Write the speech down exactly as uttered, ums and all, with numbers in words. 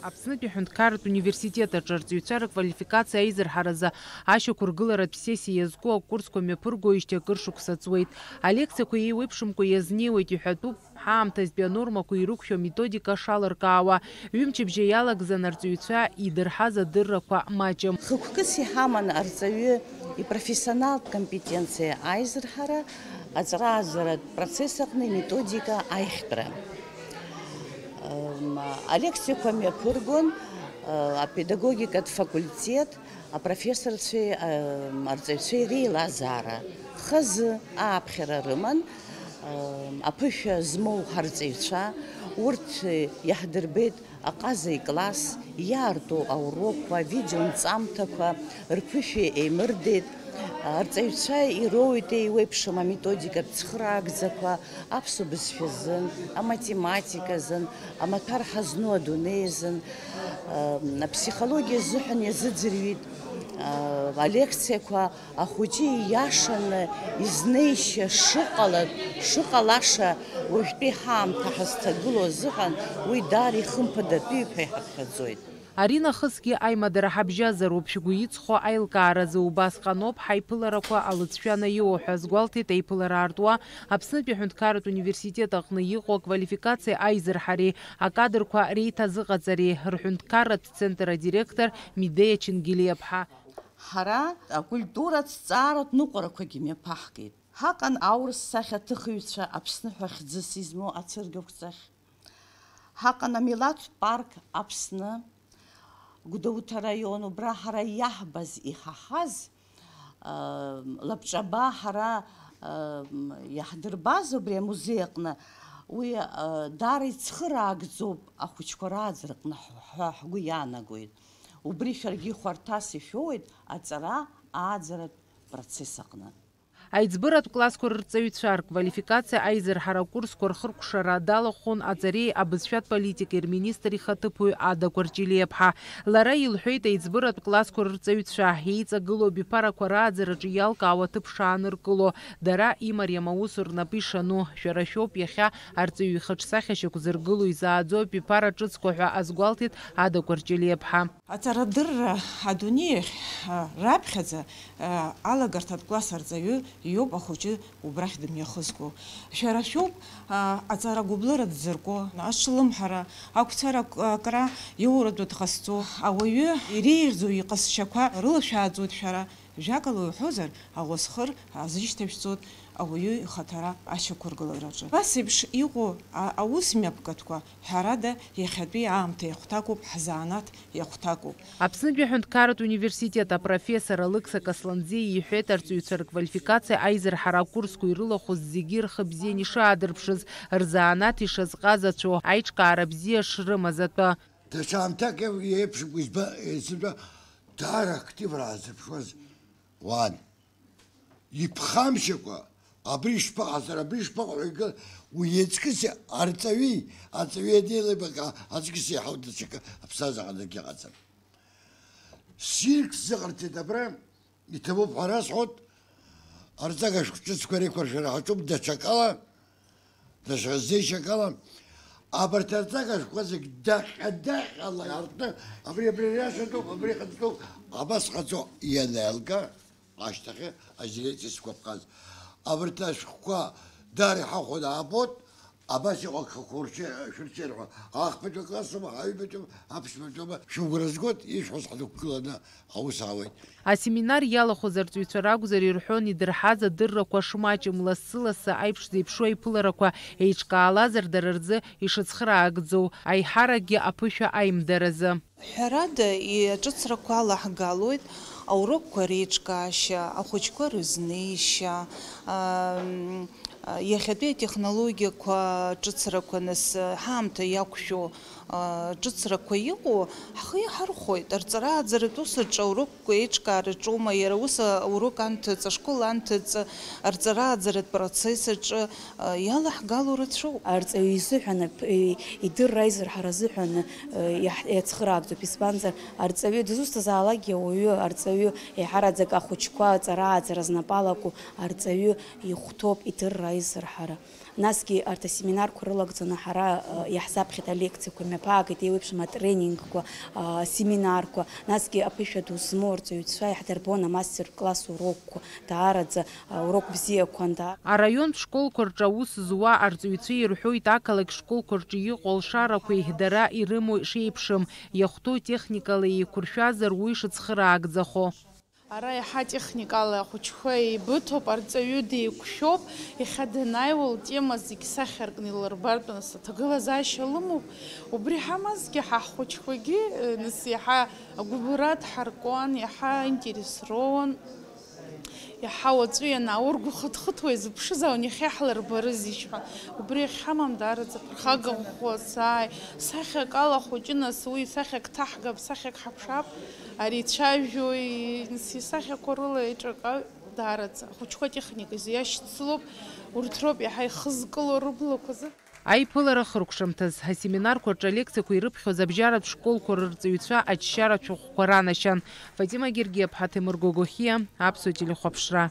Аԥснытәи аҳәынҭқарратә университет аҿы арҵаҩцәа рквалификациа аизырҳаразы ашьақәыргыларатә сессиа иазку акурсқәа мҩаԥыргоижьҭеи акыр шықәса ҵуеит. Алекциақәа еиуеиԥшымкәа иазнеиуеит, иҳәатәуп ҳаамҭазтәи анормақәа ирықәшәо аметодика шалыркаауа. Ҩымчыбжьа иалагӡан арҵаҩцәа идырҳаз адыррақәа маҷым. Хықәкыс иҳаман арҵаҩы ипрофессионалтә компетенциа аизырҳара, аҵара-ааӡаратә процесс аҟны иметодика аихтәра. М, алекциақәа мҩаԥыргон, э, апедагогикатә факультет апрофессорцәеи, э, арҵаҩцәеи реилазаара. Хазы ааԥхьара рыман, э, аԥышәа змоу ҳарҵаҩцәа, урҭ, э, иаҳдырбеит аҟаза икласс, иаарту аурокқәа, авидеонҵамҭақәа рԥышәа еимырдеит. Арҵаҩцәа ироуеит еиуеиԥшым аметодикатә цхыраагӡақәа аԥсуа бызшәа азын, аматематика азын, амаҭәар ҳазну адунеи азын, аԥсихологиа азыҳәан иазыӡырҩит алекциақәа, ахәыҷы ииашаны изнеишьа шыҟала, шыҟалаша уажәтәи ҳаамҭа ҳазҭагылоу азыҳәан уи даара ихымԥадатәиуп ҳәа иҳаԥхьаӡоит. Аринахысгьы аимадара ҳабжьазароуп, шәгәы иҵхо аилкааразы убасҟаноуп ҳаиԥыларақәа алыҵшәа анаиуа ҳәа азгәалҭеит аиԥылара аартуа Аԥснытәи аҳәынҭқарратә университет аҟны иҟоу аквалификациа аизырҳареи акадрқәа реиҭазыҟаҵареи рҳәынҭқарратә центр адиректор Медеиа Чингелиаԥҳа. Ҳара акультуратә ҭҵааратә ныҟәарақәагьы мҩаԥаҳгеит. Ҳаҟан аурыс сахьаҭыхыҩцәа Аԥсны ҳәа хьӡыс измоу ацәыргақәҵахь. Ҳаҟан амилаҭтә парк Аԥсны, Гәдоуҭа араион, убра ҳара иаҳбаз, иҳаҳаз, лабҿаба ҳара иаҳдырбаз убри амузеи аҟны, уи даара ицхыраагӡоуп ахәыҷқәа рааӡараҟны ҳәа ҳгәы иаанагоит. Убри шәаргьы хәарҭас ишәоуеит аҵара ааӡаратә процесс аҟны. Аиҵбыратә классқәа рырҵаҩцәа рквалификациа аизырҳара акурсқәа рхыркәшара далахәхон аҵареи абызшәатә политикеи рминистр ихаҭыԥуаҩ Ада Кәарҷелиаԥҳа. Лара илҳәеит, аиҵбыратә классқәа рырҵаҩцәа еиҵагылоу абиԥарақәа рааӡараҿы иалкаау аҭыԥ шааныркыло, дара имариам аусура рнапы ишану. Шәара шәоуп иахьа арҵаҩы ихаҿсахьа шьақәзыргыло изааӡо абиԥара ҿыцқәа ҳәа азгәалҭеит Ада Кәарҷелиаԥҳа. Аҵарадырра адунеиахь, а, раԥхьаӡа, а, алагарҭатә класс арҵаҩы иоуп ахәыҷы убрахь дымҩахызго. Шәара шәоуп, а, аҵара гәыблыра дзырку, аҽлымҳара, ақәцара ак-, акра иоуратәы дҟазҵо. Ауаҩы иреиӷьӡоу иҟазшьақәа рылшәааӡоит шәара, жәакала уҳәозар, аӷәасхыр азышьҭашәҵоит ауаҩы ихаҭара ашьақәыргылараҿы. Абас еиԥш иҟоу а-, аус мҩаԥгатәқәа, ҳәарада, иахьатәи аамҭа иахәҭакуп, ҳзанааҭ иахәҭакуп. Аԥснытәи аҳәынҭқарратә университет апрофессор Алықьса Касланӡиа иҳәеит, арҵаҩцәа рквалификациа аизырҳара акурсқәа ирылахәыз зегьы рхы бзианы ишаадырԥшыз, рзанааҭ ишазҟазацәоу, аиҿкаара бзиа шрымаз атәы. Даҽа аамҭак еиԥшымкәа изба-, сызба даара активра аазырԥшуаз уан. Иԥхамшьакәа, абри шԥаҟасҵар, абри шԥаҟоу ҳәа икы, уи иаҵкыс арҵаҩи, арҵаҩи анеилибака, аҵкыс еиҳау даҽакы аԥсҭазаараҟны акгьы ыҟаӡам. Ссирк сзыҟарҵеит абра, иҭабуп ҳәа расҳәоит, арҵага шәҟәы ҿыцқәа реиқәыршәара ҳаҿуп даҽакала, даҽа зеишьакала, абарҭ арҵага шәҟәқәа зегь даҟьа-даҟьала иаартны, абри, абри ариашатәуп, абри ҟаҵатәуп, абас ҟаҵо ианаалга, ашьҭахьы адиректор сгәаԥхаз. Абарҭ ашәҟәқәа даара иҳахәо даабоит, абас иҟоу агхақәа урҽеи-, шәырҽеирҳәа. Ахԥатәи аклассума, аҩбатәи, аԥшьбатәиума, шәыгәра згоит, ишәҳәоз ҳнықәгыланы аус аауеит. Асеминар иалахәыз арҵаҩцәа ракәзар, ирҳәон идырҳаз адыррақәа шмаҷым, лассы-лассы аиԥш зеиԥшу аиԥыларақәа еиҿкаалазар, дара рзы ишыцхраагӡоу, аиҳаракгьы аԥышәа аимдаразы. Ҳәарада, иаҿыцрақәа алаҳгалоит аурокқәа реиҿкаашьа, ахәыҷқәа рызнеишьа, ам, иахьатәи атехнологиақәа ҿыцрақәа, нас, ҳаамҭа иақәшәо, а, ҿыцрақәа иҟоу, ҳхы иаҳархәоит. Арҵара-ааӡаратә ус аҿы аурокқәа еиҿкаараҿоума, иара ус аурок анҭыҵ, ашкол анҭыҵ, арҵара-ааӡаратә процесс аҿы, а, иалаҳгало рацәоуп. Арҵаҩы изыҳәан, ап-, и-, идырра аизырҳара азыҳәан, э, иаҳ-, иацхыраагӡоуп, избанзар, арҵаҩы дызусҭазаалакгьы ауаҩы, арҵаҩы еиҳараӡак ахәыҷқәа аҵара-ааӡара знапы алаку арҵаҩы ихәҭоуп идырра Изырҳара. Насгьы арҭ асеминарқәа рылагӡаны ҳара, а, иаҳзаԥхьеит алекциақәа, имҩаԥаагеит еиуеиԥшым атренингқәа, а, асеминарқәа, насгьы аԥышәа ду змоу арҵаҩцәа иаҳдырбон амастер-класс урокқәа, даараӡа, а, урок бзиақәан, даа-. Араионтә школқәа рҿы аус зуа арҵаҩцәа ирҳәоит, ақалақь школқәа рҿы иҟоу алшарақәеи дара ирымоу шеиԥшым, иахәҭоу техникала еиқәыршәазар, уи шыцхыраагӡахо. Ара иаҳа техникала ахәыҷқәа еибыҭоуп, арҵаҩы деиқәшәоуп, иахьа данааиуа лтема зегь сахьаркны илырбартә, нас аҭагылазаашьа лымоуп. Убри ҳамазҭгьы ҳа ҳхәыҷқәагьы, э, нас иаҳа агәыбылра дҳаркуан, иаҳа интерес роуан. Иаҳа уаҵәы ианааургәыхыҭхыҭуа изыԥшыз ауан, иахьа иаҳлырбарызишь ҳәа. Убри ахьҳамам даараӡа ԥырхага ӷәӷәа сааи, сахьак ала хәыҷы, нас уи сахьак ҭаҳгап, сахьак ҳаԥшаап, ари ицәажәои, нас исахьақәа рыла еиҿакааҩ даараӡа. Ахәыҷқәа техниказ иашьцылоуп, урҭ роуп иаҳа ихызкыло рыблақәа зы. Аиԥылара хыркәшамҭаз, асеминарқәа рҿы алекциақәа ирыԥхьоз абжьаратә школқәа рырҵаҩцәа аччаратә шәҟәқәа ранашьан. Фатима Гергиаԥҳа, Ҭемыр Гогохиа, Аԥсуа телехәаԥшра.